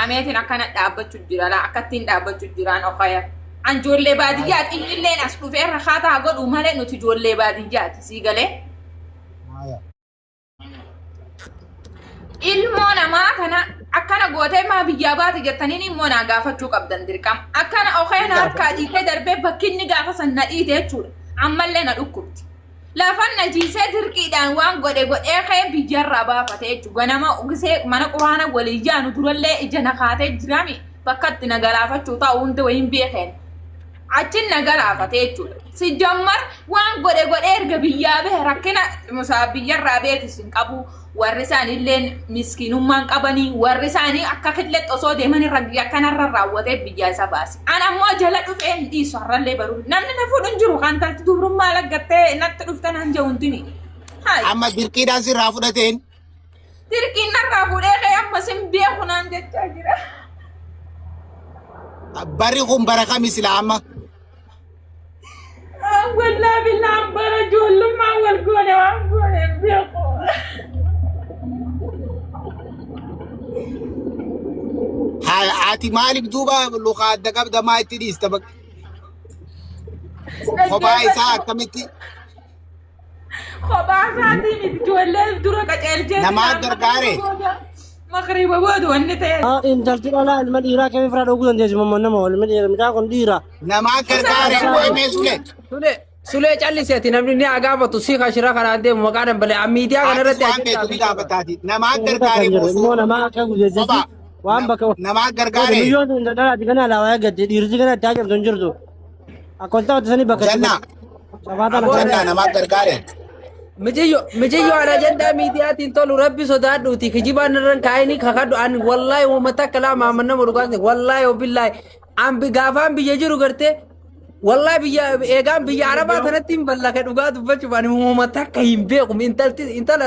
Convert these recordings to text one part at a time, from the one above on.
Haameetiin akkana dhaabbachuu jira laa akkattiin dhaabbachuu jiraan okaya. An ijoollee baadiyyaati innilleen as dhufee rakaataa godhu malee nuti ijoollee baadiyyaati sii galee. Haaya. Ilmoo namaa kana akkana gootee maa biyyaa baate jettaniin immoo naa gaafachuu qabdan dirqama. Akkana okee na harkaa dhiitee darbee bakki inni gaafa san na dhiite jechuudha. Ammallee na dhukkubdi. Lafan na jiisee dirqiidhaan waan godhe godhee ka'ee biyyarraa baafate jechuudha. Ganama gisee mana quraana walii jaanu durallee ija na kaatee jirami bakka itti na galaafachuu ta'u hunda wayiin beekeen. Achin na galaafate jechuudha. Si jammar waan godhe godhee erga biyyaa bahe rakkina musaa biyyarraa beekis hin qabu. Warri isaanii illee miskiinummaan qabanii warri isaanii akka killetti osoo deeman irra akkanarra raawwatee biyyaa isa baase. An ammoo jala dhufee hin dhiisu har'allee baruu. Namni na fuudhu hin jiru kan talti dubrummaa laggattee natti dhufte naan jedhu hundini. Hayi. Amma dirqiidhaan sirraa fudhateen Dirqiin narraa fuudhee ka'ee ammas hin beeku naan jechaa jira. Barri kun bara kami sila amma? Wallaa billaan bara ijoollummaa wal goone waan goone hin beeku. Haa, Ati maaliif duuba luka adda qabda maa itti dhiista? Kophaa isaa akkamitti Kophaa isaatii miti ijoollee dura qaceelchee. Namaa gargaare. Makriiba booda wanni ta'e. Intalti dhalaa ilma dhiiraa kamiif irraa dhoguu dandeessi mamma nama ilma dhiira mucaa kun dhiira. Namaa gargaare qo'amee sule. Sule Sule callisi ati namni ni haa gaafatu si kashira kanaan deemu maqaa dambale miidiyaa kana Atis irratti waan ajandaa beektu ni fi qaba. gaafataati. Namaa Kan gargaare jedhu moo immoo namaa akka gudeessatti kophaa. waan bakka Namaa gargaare. Biyyoon tun dhalaati kana alaawaa eeggatti dhiirti kana itti hajamtu hin jirtu. Akka wal taphatu sanii bakka Jannaa. Safaata Aboo Jannaa namaa gargaare. Miciyyo miciyyo ana ajandaa miidiyaatiin tolu rabbi sodaadhuuti kijibaan irran kaayini kakadhu ani wallaahi uummata akka laa maaman nama dhugaati wallaahi billaahi an gaafaan biyya jiru gartee wallaahi biyya eegaan biyya arabaa tanatti hin ballake dhugaa dubbachuuf ani uummata akka hin beeku intalti intala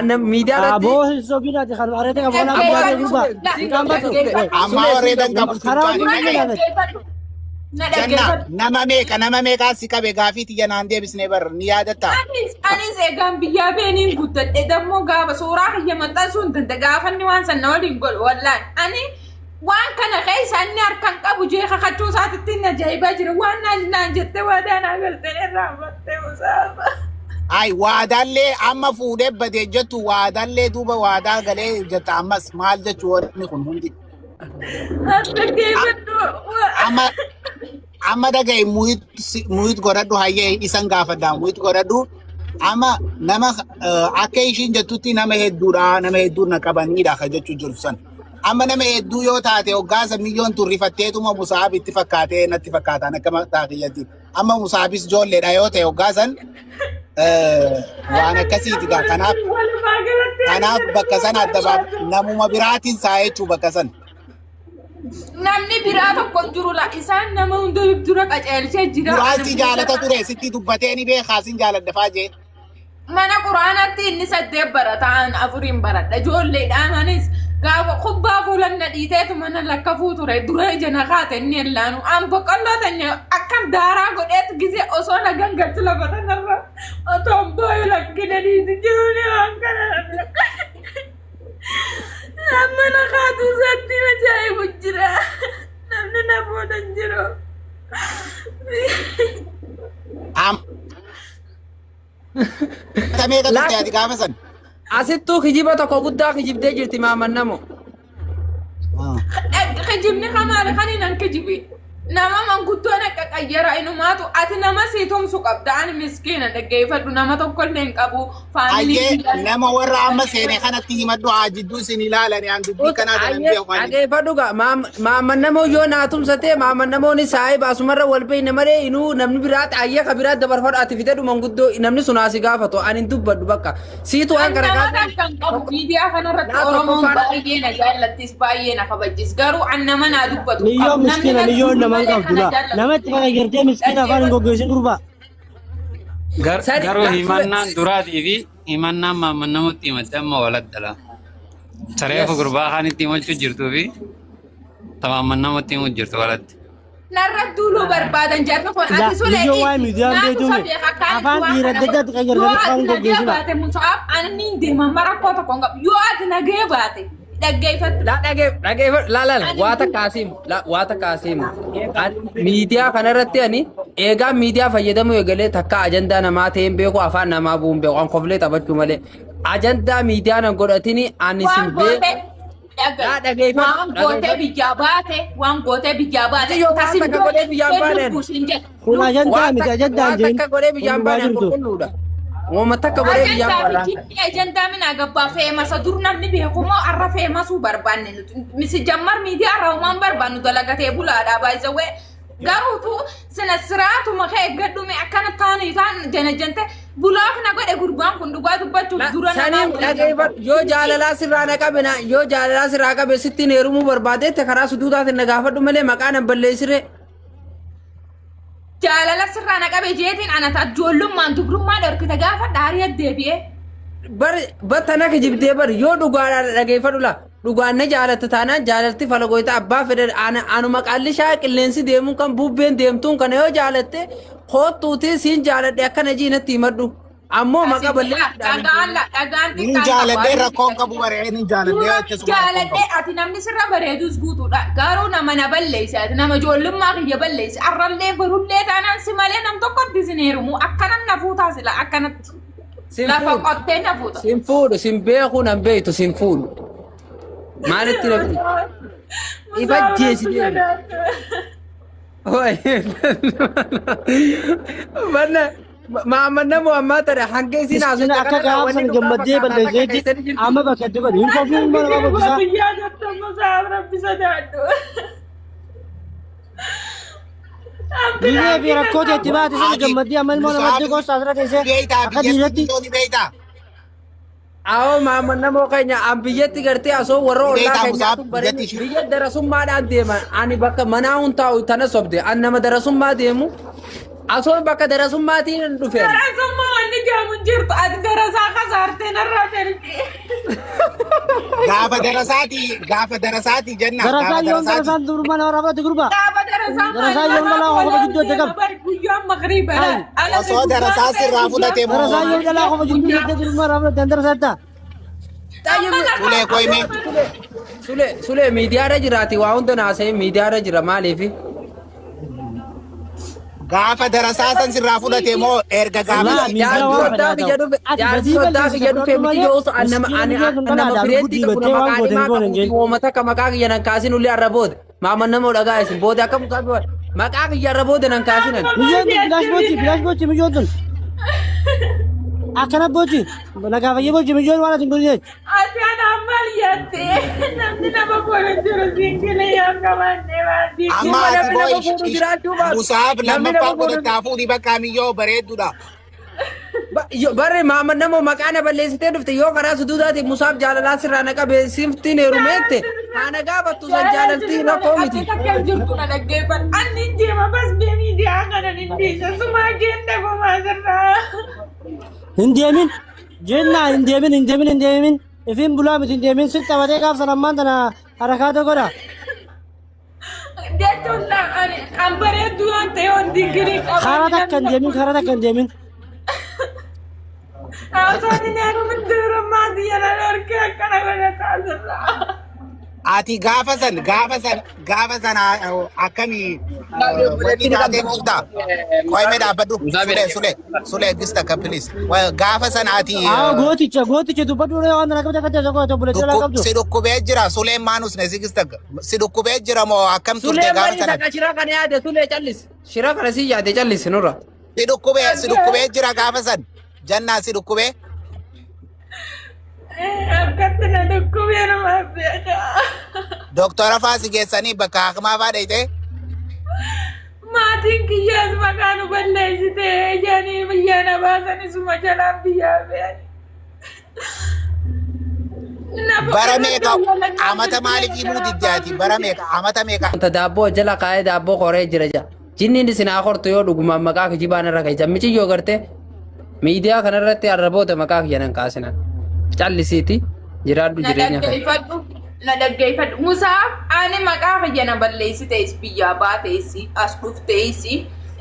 ana miidiyaa irratti Aboo hin sobinaati kan areeta qabu kanaa gubbaa ta'e gurbaa. Mucaan bakka Ammaa warreedan qabu karaa sultaani gurbaa dhaga'i. ilaala. Na Jannaa dhaggeeffadhu. nama meeqaa si qabe gaafii tiyya naan deebisnee bar ni yaadatta. Anis eegaan biyyaa beeniin guddadhe dammoo gaafa suuraa kiyya maxxansuu hin danda'a gaafa inni waan san na waliin godhu wallaan ani waan kana keessa inni harkaan qabu jee kakachuu isaatitti inni ajaa'ibaa jira waan naan naan jettee waadaa naa galteen irraa battee musaaba. Ay waadaallee amma fuudhee badee jettu waadaallee duuba waadaa galee jetta ammas maal jechuu wanni kun hundi. Dhaggeeffadhu. Amma amma dhaga'i muyit godhadhu hayyee isan gaafadha muyit godhadhu amma nama akka ishiin jettutti nama hedduudha nama hedduu na qabaniidha ka jechuu jirtu san. Amma nama hedduu yoo taate hoggaasa miyyoon tun rifatteetuma musaab itti fakkaatee natti fakkaataan akka mataa kiyyatti. Amma musaabis ijoolleedha yoo ta'e hoggaasan waan akkasiiti gaa kanaaf Walumaa galatti. kanaaf bakka sana adda baaf namuma biraatiin saa jechuu bakka sana. Namni biraa tokko hin jiru la isaan nama hunda dura qaceelchee jira. Duraan si jaalata ture sitti dubbatee ni beekaa sin jaaladha faa jee. Mana quraanaatti inni saddeet barata an afuriin baradha. Ijoolleedhaan anis gaafa kubbaa fuulan na dhiiteetu mana lakkafuu ture dura ija na kaate inni ellaanu. An boqqolloo tanya akkam daaraa godheetu gisee osoo na gangalchu lafa tanarra otoo hin booyu lakkina dhiisi jiruuni waan kana. Amma na kaatu isaatti ajaa'ibu jira. Namni na booda hin jiru. Amma meeqa turte ati gaafa san? Asittuu kijiba tokko guddaa kijibdee jirti maaman namo. Kijibni kamaali kan hin kijibi. Nama manguddoon akka qayyara inumaatu ati nama sii tumsu qabda ani miskiina dhaggeeffadhu nama tokkollee hin qabu faamilii Ayyee nama warra amma seene kanatti himadhu haa jidduu isin ilaalani an dubbii kanaa tanan beeku ani. Dhageeffadhu gaa maaman namoo yoo naa tumsate maaman namoonni saahiba asumarra wal beekne malee inuu namni biraa ayyee ka biraa dabarfadhu ati fidadhu manguddoo namni sun asii gaafatu ani hin dubbadhu bakka siitu waan kana Nama gaafatu. kan qabu miidiyaa kanarratti Naa Oromoon tokkoffaan- baay'ee na jaallattis baay'ee na kabajjis garuu an nama naa dubbatu Miyyoo qabu. Namni miskiina na miyyoo dubbatu nama hin malee qabdu kana laa. jaallatu. Nama itti gargartee miskiina afaan hin goggoisin durbaa. Sadi- Garuu himannaan duraatii fi himannaan maamman namatti himatte amma waladdala. Tareefu Yes. gurbaa kaanitti himachuu jirtuu fi tamaamman namatti himuu jirtu walatti. Narra duuluu barbaadan jarri kun La- ati sulee miyyoo waa'ee miidiyaan naatu beektume. sabeeka akkaan Afaan waan dhiira kana adda addaatti godhu. Yoo qayyarganii ati afaan nagee goggoisina. baate musaaf ani niin deema mara rakkoo tokko hin qabu. Yoo ati nagee baate Dhaggeeffadhu. La dhagee dhagee la la la waa takka asiimu la waa takka asiimu. Miidiyaa kanarratti ani eegaa miidiyaa fayyadamuu eegalee takka ajandaa namaa ta'een beeku afaan namaa bu'uun beeku an koflee taphachuu malee ajandaa miidiyaa nan godhatini ani Waan sin beeku. gootee Laa dhageeffadhu, waan gootee dhageeffadhu. biyyaa baate waan gootee biyyaa baate Yoo waan tasin takka godhee biyyaa hin baaneen. lubbuu siin jedha. Kun ajandaa Waan miti takka ajandaa waan hin jeen. takka godhee biyyaan Kun dhugaa baaneen jirtu. qulqulluudha. Uumama takka godhee biyyaan Ajandaa baanaan. miti ajandaa mina gabbaa feemasa dur namni beeku moo arra feemasuu barbaanne nuti misi jammar miidiyaa irraa homaan barbaannu dalagatee bulaadhaa baay'isawee garuutu sina siraatuma kee eeggadhume akkana taanii taan jana jante bulaaf na godhe gurbaan kun dhugaa dubbachuuf dura namaa Saniin dhageeffadhu yoo jaalalaa sirraa na qabe na yoo jaalalaa sirraa qabe sittiin heerumuu barbaadeette karaa suduudaatiin na gaafadhu malee maqaa nan balleessire. Jaalala sirraa na qabe jeetiin ana ta'a ijoollummaan dubrummaa dhorkite gaafa dhaarii deebi'ee. Bar battana kijibdee bar yoo dhugaadhaan dhageeffadhu laa dhugaan na jaalatta taanaan jaalalti falagoyta abbaa fedhe ana anuma qallishaa qilleensi deemuun kan bubbeen deemtuun kana yoo jaalatte koottuutii siin jaaladhe akkana jii natti himadhu ammoo maqaa balleessuudhaan Dhagaan dhagaan Nin xiqqaan jaaladhee rakkoon qabu baree nin jaaladhee akkasuma rakkoon Jaaladhee qabu. ati namni sirra bareedus guutuudha. Garuu nama na balleesse ati nama ijoollummaa kiyya balleesse. Arrallee barullee taanaan si malee nam tokkotti sin heerumu. Akkanan na fuutaa sila akkanatti. Sin Lafa fuudhu. qottee na fuuta. Sin fuudhu sin beeku nan beektu sin fuudhu. Maalitti na ifa jeesi deemu. Manna maamman namu ammaa tana hanga isin Miskiina haasofte akka kanarraa gaaf wanni sana dhugaa gammaddee fakkaataa takka balleesseetti keessatti jirti. amma bakka itti godhe hin kofiin mana nama bobbisaa. Biyyaa jettu musaaf rabbi sodaadhu. Dhibee fi rakkoo itti baate sana gammaddee amma ilmoo namatti gosa asirra teessee Beeytaa akka biyyatti diinatti ni beeytaa. Awoo maamman namoo keenya an biyyatti gartee asoo warra ollaa Beeytaa keenyaa Musaab tun baranii biyyatti ishee. biyya darasummaadhaan deeman ani bakka manaa hun taa'u tana sobde an nama darasummaa deemu asoo bakka darasummaatiin dhufeen. Darasummaa wanni jedhamu hin jirtu. Ati darasaa kasaartee narraa darbi. Gaafa darasaati gaafa darasaati jenna darasaa gaafa yoom darasaati. darasaan duruma nama raafatu gurba. Gaafa darasaa Darasaa yoom dhalaa qofa jidduu adda qaba. Guyyaan magriiba. Osoo darasaa sirraa fudhate moo Darasaa yoom dhalaa qofa jidduu adda duruma raafatu dan darasaa ta'a. Sulee koyme Sule sule miidiyaarra jiraati waa hunda naasee miidiyaarra jira maaliifi? gaafa darasaa san sirraa fudhate moo erga gaafa Laa, san miidiyaa Jaarsi waan soddaa fedhaa kiyya ta'u. dhufe Ati jaarsi badii soddaa balleessite kiyya dhufe fudhadhu miti malee yoo an nama miskiina ani biyya sun nama dhalaadhaan fireetti guddii qabu battee nama waan goote qaadhimaa hin goone hin qabuuti jeen. wooma takka maqaa kiyya nan kaasin ullee arra booda maaman nama dhagaa isin booda akka mukaa maqaa kiyya arra booda nan kaasinan. Miyyoon tun bilaash bochi bilaash bochi miyyoon tun. Akkana bochi nagaa fayyee bochi miyyoon waan ati hin godhin jechi. Ati anaan maal jette? Namni nama fuudhu jiru siingilee yoo qabaanne waan amma Dhimma ati namni boo nama fuudhu jiraachuu baatu. Musaab Namni nama lammaffaa fuudhu godhattaa fuudhi bakka miyyoo bareedduudha. Barre maaman nama maqaa na balleessitee dhufte yoo karaa suduudaatiin musaaf jaalalaa sirraa na qabe siftiin heerumeette haana gaafattu san jaalaltii rakkoo miti. Ati takka hin jirtu na dhaggeeffadhu. Anni hin deema bas bee miidiyaa kana hin dhiisa. Sumaa keenya gomaa sirraa. Hin deemin jennaa hin deemin hin deemin hin deemin ifiin bulaa miti hin deemin si taphatee gaaf sana ammaan tana harakaata godha. Jechuun ani an bareedduu waan ta'e waan digirii qaba. Karaa takka hin deemin karaa takka hin deemin. Haasaan inni heerumin dubrummaa biyya na dhorkee akkana godhataa sirraa. Ati gaafa san gaafa san gaafa san akkamii wanni taatee beektaa? Qo'imee dhaabbadhu. Sulee sulee sulee gista akka please. Gaafa san ati Haa gooticha gooticha dubbadhu waan tana qabda akka ta'e tokko obboleettii alaa qabdu. si dhukkubee jira suleen maanus ne si gista si dhukkubee jira moo akkam turte Sulee gaafa marii sana? takka shira kana yaade sulee callisi. Shira kana si yaade callisi nurra. Si dhukkubee jira gaafa san jannaa si dhukkubee. Akkatti na dhukkubee namaaf beeka. Doktora faa si geessanii bakka hakimaa faa dheeytee. Maatiin kiyyaas maqaa nu balleessite jedhanii biyyaa na baasan isuma jalaan biyyaa ba'an. Bara meeqa amata maaliif himuu diddaati? Bara meeqa amata meeqa? Wanta daabboo jala kaa'ee daabboo koree jira jira. Jinniin isin haa kortu yoo dhugumaan maqaa kijibaan irra keessa. Miciyyoo gartee miidiyaa kanarratti arraboota maqaa kiyya nan kaasinan. Callisiiti jiraadhu Na jireenya kana. dhaggeeffadhu. Na dhaggeeffadhu. Musaa ani maqaa kiyya na balleessitees biyyaa baatees as dhuftees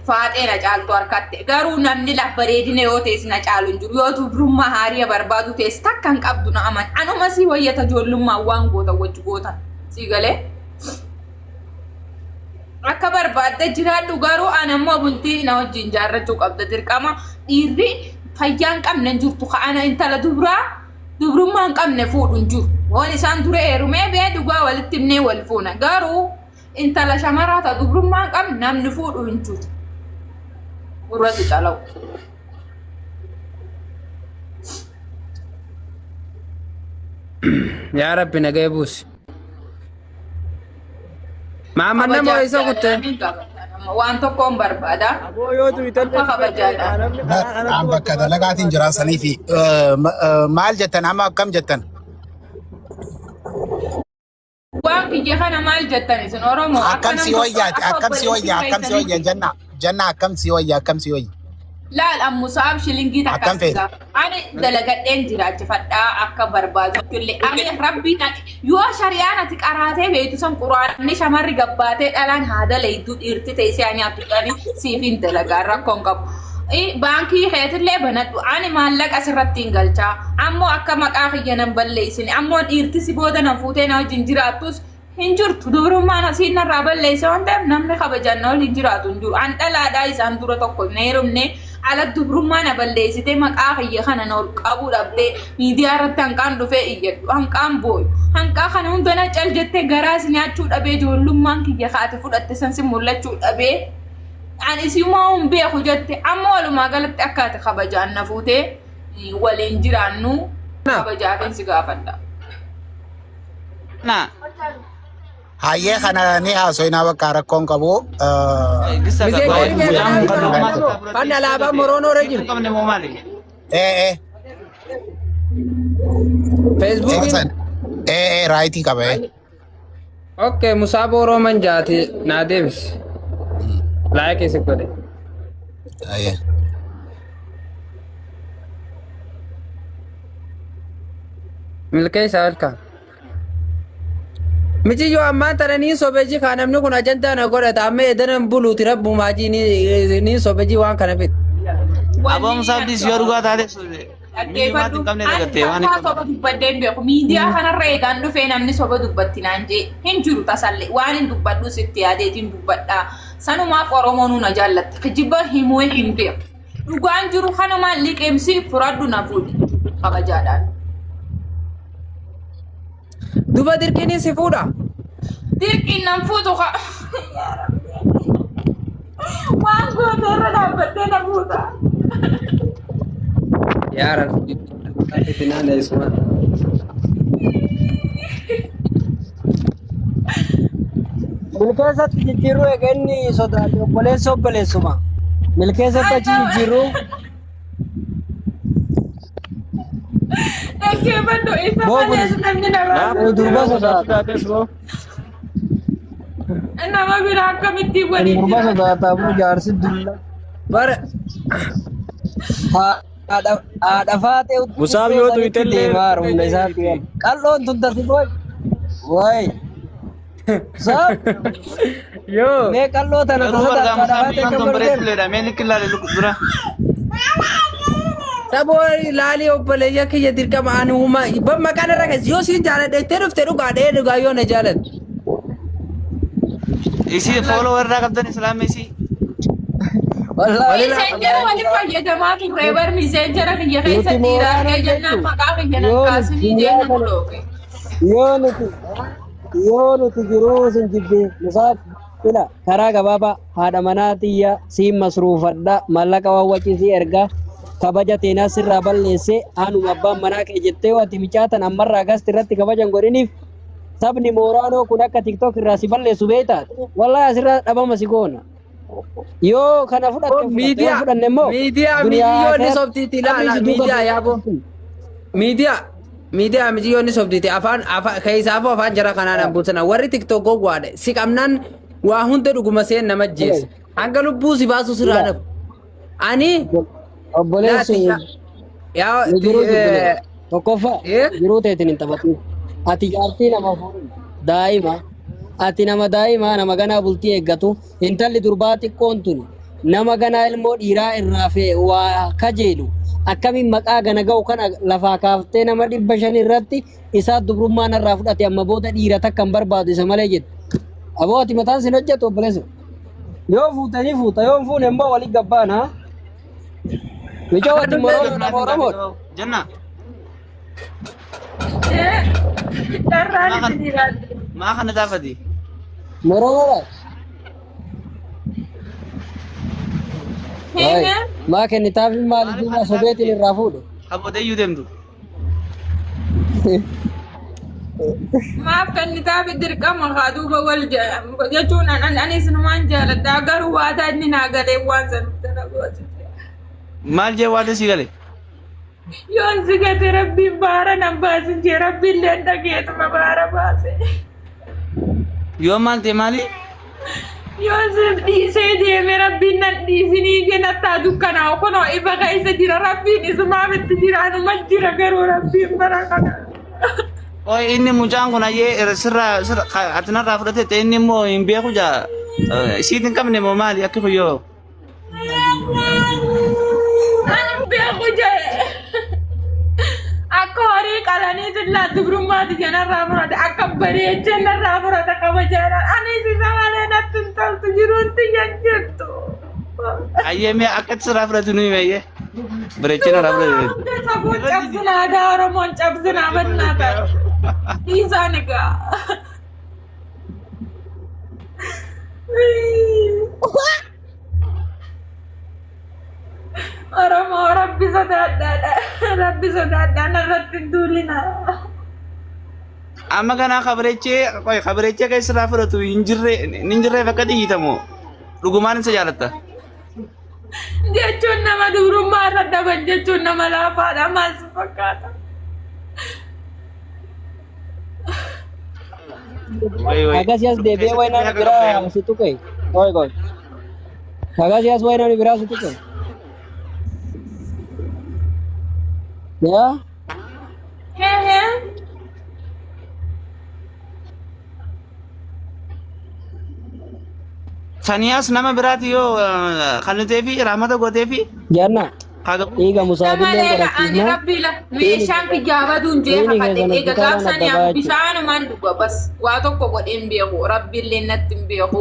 Faaxee na caaltu harkatte. Garuu namni laf bareedina yoo ta'es na caalu hin jiru. Yoo dubrummaa haariya barbaadu ta'es takka hin qabdu na aman. Anuma sii wayyata ijoollummaa waan gootan wajji gootan. Sii galee? Akka barbaadde jiraadhu garuu an ammoo bultii na wajjin jaarrachuu qabda dirqama. Dhiirri fayyaa hin qabne hin jirtu. Ka ana intala dubraa dubrummaa hin qabne fuudhu hin jiru. Waan isaan dura heerumee bee dhugaa walitti himnee wal fuuna. Garuu intala shamaraa ta dubrummaa hin qabne namni fuudhu hin jiru. Gurra si calawu. Yaa Rabbi nagaya buusi. Maamman nama Kabajaa isa kutte. jaalalanii gaafatan amma waan tokkoon barbaada. Aboo yoo tuwitallee Akka kabajaadhaan. namni karaa kanatti An bakka dalagaatiin jira sanii fi maal jettan amma akkam jettan? Waan kiyya kana maal jettan isin Oromoo akka Akkam si nam tokko wayyaati akka akkam si obboleettii wayya akkam si wayya keessanitti janna janna akkam si wayya akkam si wayya. Laal an Musaab shilingii takka Akkam si feete? gaafa. Ani dalagadheen jiraachifadhaa akka barbaadutti illee. Ani rabbiin ati yoo shari'aan ati qaraatee beektu san quraanni shamarri gabbaatee dhalaan haa dalaydu dhiirti teessee haa nyaattu jedhanii siif hin dalagaa rakkoon qabu. Baankii keetillee banadhu ani maallaqa sirratti hin galchaa ammoo akka maqaa kiyya nan balleessine ammoo dhiirti si booda na fuutee na wajjin jiraattus Hin jirtu dubrummaan asiin narraa balleesse waan ta'eef namni kabajaan na waliin jiraatu hin jiru. An dhalaadhaa isaan dura tokko hin heerumne ala dubrummaa na balleessitee maqaa kiyya kana na ol qabuu dhabdee miidiyaa irratti hanqaan dhufee iyyadhu hanqaan booyu hanqaa kana hunda na cal jettee garaas nyaachuu dhabee ijoollummaan kiyya kaate fudhatte san si mul'achuu dhabee an isiumaa hin beeku jette amma walumaa galatti akka ati kabajaan na fuutee waliin jiraannu kabajaafin si gaafadha. Na. Hayyee kana ni haasoinaa bakka rakkoon qabu. Gissa Misee qaba. jedhi Mucaan mee kun alaabaa kan alaabaa moroonoo irra jiru. qabne moo maali? Ee ee. Feesbuukiin. Ee ee raayitii qaba ee. Okay, Musaa Booroo jaati naa deebis. Laayikii si godhe. Hayyee. Milkeessaa welcome. Miciyyoo ammaan tana niin sobeji kaa namni kun ajandaa na godhata amma edanan buluuti rabbumaa jii niin sobeji waan kana fide. Aboo Musaa Abdiis yoo dhugaa taate Dhaggeeffadhu. hin qabne Ani dagattee waan hin takkaa qabne. soba dubbadhee hin beeku. Miidiyaa kanarra eegaan dhufee namni soba dubbatti naan jee hin jiru tasallee. Waan hin dubbadhu sitti yaadeetiin dubbadha. Sanumaaf Oromoon na jaallatti. Kijiba himuu hin beeku. Dhugaan jiru kanumaan liqimsi furadhu na fuudhi. Kabajaadhaan. Duba dirqiin si fuudha. Dirqiin nan fuutu ka. Waan goote irra dhaabbattee na fuuta. Yaa Rabbi. Itti naanneessu. Milkeessatti jijjiirruu eega inni sodaate obboleessa obboleessuma. Milkeessatti achi jijjiirruu Dhaggeeffadhu isa Boo kun- malees namni nama durba sodaata. Nama biraa akkamittiin waliin Durba jiraata. sodaata ammoo jaarsi dulla. Bara Haadha haadha faatee Musaaf yoo tuqxellee deemaa humna isaatti. Qal'oon tun tasiboo. Wayi. Musaaf yoo mee qal'oo tana Garuu tasa bargaa haadha Musaa faatee bifaan kan tun godhu bareedduleedha. Mee likki ilaali dura. saboo laalii obboleeyya kiyya dirqama ani uuma ban maqaan irra keessa yoo siin jaaladha ittee dhufte dhugaa dhee dhugaa yoo na jaaladhe. Isii fooloo warraa qabdan islaama isii. Wallaahi. Miseenjera waliin fayyadamaa turre bar miseenjera kiyya keessa Nuti dhiira mooraa argee jennaan jechuun maqaa kiyya nan yoo nuti kaasinii duniyaa jeenna kana dhooqe. yoo nuti yoo nuti jiruu sin jibbe musaaf ila karaa gabaabaa haadha manaa tiyya siin masruufadha mallaqa waan wacii ergaa kabaja teenaa sirraa balleessee anuma abbaan manaa kee jettee ati micaatan ammarraa gasti irratti kabajan godhiniif sabni mooraanoo kun akka tiktok irraa si balleessu beektaat wallaahi asirraa dhabama si goona yoo kana fudhatte fudhatte yoo Miidiyaa fudhanne immoo miidiyaa duniyaa miidiyoo ni akhiraa sobdiiti qabrii ilaala si duuba miidiyaa yaaboo. Miidiyaa miidiyaa miidiyoo ni sobdiiti afaan afaan keessaafuu afaan jara kanaan ambuusana warri tiktok gowwaadha si qabnaan waa hunda dhuguma seen nama jeessa hanga lubbuu si baasu sirraa nafu ani obboleessi laati yaa nu jiruu jibbine tokkoffaa eh jiruu teetiin hin taphatin ati jaartii nama fuudhin daa'ima ati nama daa'ima nama ganaa bultii eeggatu intalli durbaa xiqqoon tun Nama ganaa ilmoo dhiiraa irraa fe'e waa kajeelu akkamiin maqaa gana ga'u kana lafaa kaaftee nama 500 irratti isaa dubrummaa narraa fudhate amma booda dhiira takka hin barbaadu isa malee jettu. Aboo ati mataan sin hojjetu obboleessa. Yoo fuutanii fuuta yoo hin fuune immoo walii gabbaana. Micoo ati Oromoo Oromoodha. Janna. Carraan itti jiraatu. Maa kana taafati? Oromoodha. Waay, maa kennitaaf maali duuba sobeetiin irraa fuudhe. Kabodee iyyuu deemtu. Maaf kennitaaf dirqama haa duuba wal jechuun anis numaan jaaladha garuu waadaa inni naa galee waan san dalagooti. Maal jee waada sii gale? Yoon si gate rabbiin baara nan baasin jee rabbiin leen dhageetuma baara baase. Yoo maal ta'e maali? Yoon si dhiisee deeme rabbiin nan dhiisinii jee nattaa dukkanaa'u kunoo ifa keessa jira rabbiin isumaaf itti jira anuma jira garuu rabbiin bara kana. Oye inni mucaan kun ayyee sirraa sirra ati narraa fudhate ta'e inni immoo hin beeku jaa isiit hin qabne moo maali akki kuyyoo? Ani beeku jee. Akka horii qalanii sillaa dubrummaati janarraa fudhate akka bareechan narraa fudhate kabajaadhaan anis isa malee natti hin toltu jiruun tiyya hin jirtu. Ayyee mee akkatti sirraa fudhatu nuyi meeyyee bareechee narraa fudhate. Hunda safuun cabsina aadaa Oromoon cabsina mannaa ta'a. Dhiisaan egaa. Oromoo rabbi sodaadhaadha. Rabbi sodaadhaa narratti hin duulina. Amma kanaa kabareechee qoy kabareechee kan sirraa fudhatu hin jirre hin jirreef akka dhiyyitamoo dhugumaan isa jaalatta. Jechuun nama dubrummaa irra dhaban jechuun nama laafaadha maal si fakkaata? Way way. Akkasii as deebi'ee wayi namni biraa si tuqe. Qoy qoy. Akkasii as wayi namni biraa si tuqe. Yaa Hee hee. Saniyaas nama biraati yoo kan ta'ee fi rahmata gootee fi janna haga dhiiga Nama musaabillee leela ani godhachiisna. rabbi la meeshaan kiyyaa baduun jee Dhiini kakadhe keessan eega hospitaalaan gaafsanii adda an ba'a jechuudha. bishaanumaan dhuga bas waa tokko godhee hin beeku rabbiillee natti hin beeku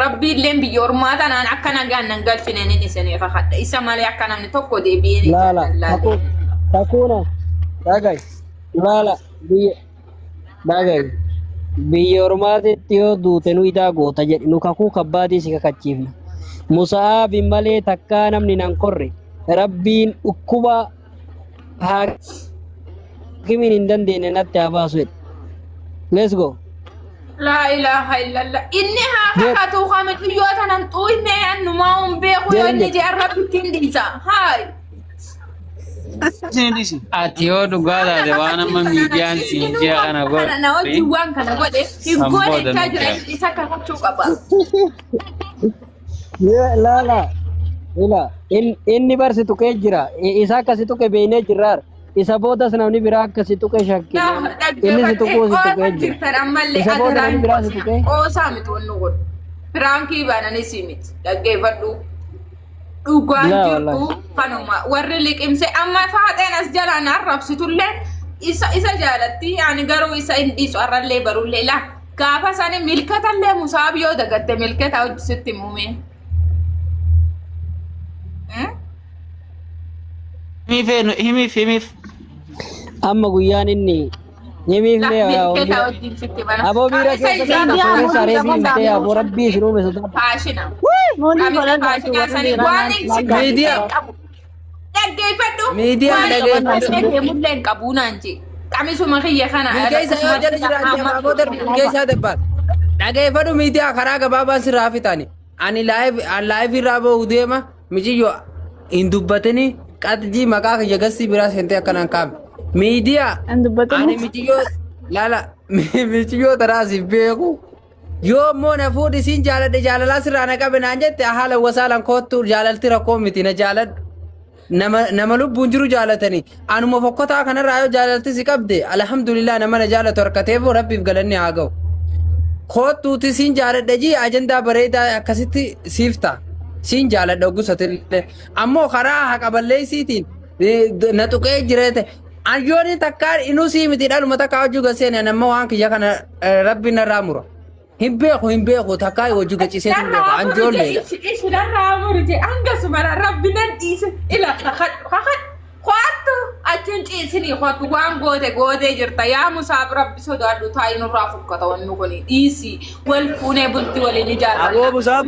rabbiilleen biyya ormaa tanaan akka nagaan nan galchine nin isinii kakadha isa malee akka namni tokko deebi'ee ijaan Laala nan laalle. kakuu kakuuna dhaga'i laala biyya dhaga'i biyya ormaatitti yoo duute nu idaa goota jedhi nu kakuu kabbaadii si kakachiifna. Musa'aabin malee takkaa namni nan korre rabbiin dhukkuba haakimiin hin dandeenye natti haa baasu jedhe. Let's go. Laa ilaaha illallah. Inni haa Jedh kakatu kamiyyoo tanan xuuynee annumaa hin beeku yoo jedhin inni jedhe. jee rabbitti hin dhiisa. Haay. isin dhiisi. Ati yoo dhugaa Amma taate waan amma kakachiifta nana miidiyaan siin inni jee kana waan kana na godhi wajjin waan kana godhe hin san goone booda jechaa nuti jira yaala. inni isa kakachuu qaba. Laala ila inni bar si tuqee jira. Isa akka si tuqe beeynee jirraar. Isa boodas namni biraa akka si tuqe shakkine amma. Inni si Dhaggeeffadhee tuquu si tuqee qoosaa jira. jirtan ammallee Isa booda adaraa namni hin biraa si qoosina. tuqee. Qoosaa miti wanni kun. Piraankii baananis miti. Dhaggeeffadhu. Dhugaan Laa jirtu wallahi. kanuma. Warri liqimse amma faaxeen as jalaan arrabsitullee isa isa jaalatti ani garuu isa hin dhiisu arrallee barullee laa. Gaafa sani milkatallee musaab yoo dagatte milkata hojii sitti muumee. Himiif himiif himiif. Amma guyyaan inni himiif Laa mee milkata wajjin sitti bana. aboo miira Qamisa keessa isaa seente tokko sooressa reefii qamisa himtee aboo rabbii isin uume sodaadha. faashina. Muudii Qamisa godhadhaa faashinaa warri sanii dhiiraa waan inni si laalaa. Miidiyaa. hin qabu. Dhaggeeffadhu. Miidiyaa Waan dhaggeeffadhu. inni deemullee hin qabu naan jee. Qamisuma kiyya kana Milkeessa yoo jala jiraate abaaboo darbe milkeessaa dabbaal. Dhageeffadhu miidiyaa karaa gabaabaan sirraa fixani. Ani laayif irraa ba'u deema miciyyoo hin dubbatini qaxjii maqaa kiyya gassii biraa seentee akkanaan kaa'ame. Miidiyaa Hin dubbatini. ani miciyyoo laala miciyyoo tanaasiif beeku. Yoo immoo na fuudhi siin jaaladhe jaalalaa sirraa na qabe naan jette haala wasaalan koottu jaalalti rakkoo miti na jaaladhu. Nama nama lubbuun jiru jaalatanii anuma fokkotaa kanarraa yoo jaalalti si qabde alhamdulillah nama na jaalatu harkateef rabbiif galanni haa ga'u. Koottuuti siin jaaladha jii ajandaa bareedaa akkasitti siif ta'a. Siin jaaladha oggusatillee. Ammoo karaa haqa balleessiitiin na tuqee jireete. Ayyooni takkaa inuu sii miti dhaluma takkaa hojii gaseen ani amma waan kiyya kana rabbi narraa mura. Hin beeku hin beeku takkaa hojii gachiisee hin beeku Narraa an muru je ijoolleedha. ishi ishi narraa muru je hanga sumara rabbi nan dhiise ila kakadhu kakadhu Koottu achiin ciisinii koottu waan goote gootee jirta yaa musaaf rabbi sodaadhu taa'i nurraa fukkata wanni kuni dhiisi wal fuunee bulti waliin Aboo ijaarranna. Musaab.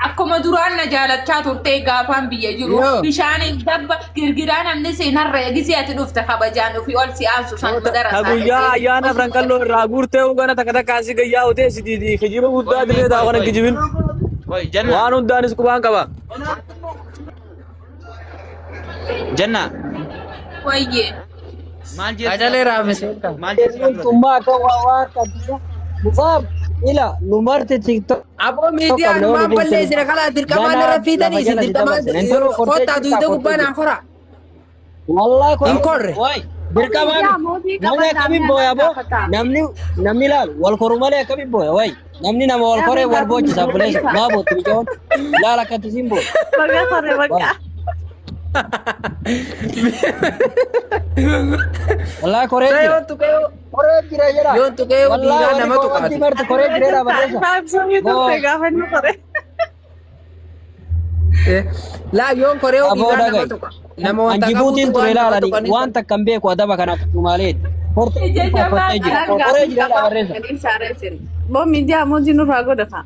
Akkuma duraan na jaalachaa turtee gaafaan biyya jiru Yoo. bishaaniin dabba girgiraa namni seenarra gisee ati dhufte kabajaan ofii ol si aansu san madara Ta isaa guyyaa dhaqee ayyaana osuma franqalloo irraa guurtee gana takka takkaan si gayyaa otee si diidi kijiba guddaa dirree taa kana kijibin. Qoy janna. Waan hundaanis qubaan qaba. Janna. Wayyee. Maal jeetti? Qacalee raafisee. Maal jeetti? Tummaa akka waa waan qabdu. Musaab ila nu marti TikTok Aboo miidiyaa qabna numaan waliin balleessine kalaa dirqamaan Ganaa irra fiitanii lafa isin jala si dirqamaan dabarsine. Intaloo kortee kottaa jirtaa duwidee kortee gubbaa naan jirti. koraa. Wallaahi Hin kortee. korre. Waay dirqamaa Miidiyaa miti. mootii Namni qabannaa akkamiin mi'a booya boo? gaafata. Namni namni laal wal koru malee akkamiin booya waay. Namni nama wal koree wal boochisa obboleessa. Maa bootti mucoon? Laal akkatti siin booda. Baga korre bakka. Wallaahi koree jira. Yoon tuqee Koree jira jedha. yoon tuqee Wallaahi dhiiraa warri nama wanti tuqaati. marti koree jireedha barreessa. Faabsomii turte gaafa inni korre. Laa yoon koree Aboo dhiiraa nama dhaga'i. tuqa. Nama An wanta qabutu Jibuutiin ture waan nama ilaalani tuqanii waan takka hin beeku adaba kanaaf malee. Ija jabaa Kortee jira. Anaan Koree gaafii jira qaba. barreessa. Gadiin saareessin. Boo miidiyaa mootii nurraa godhata.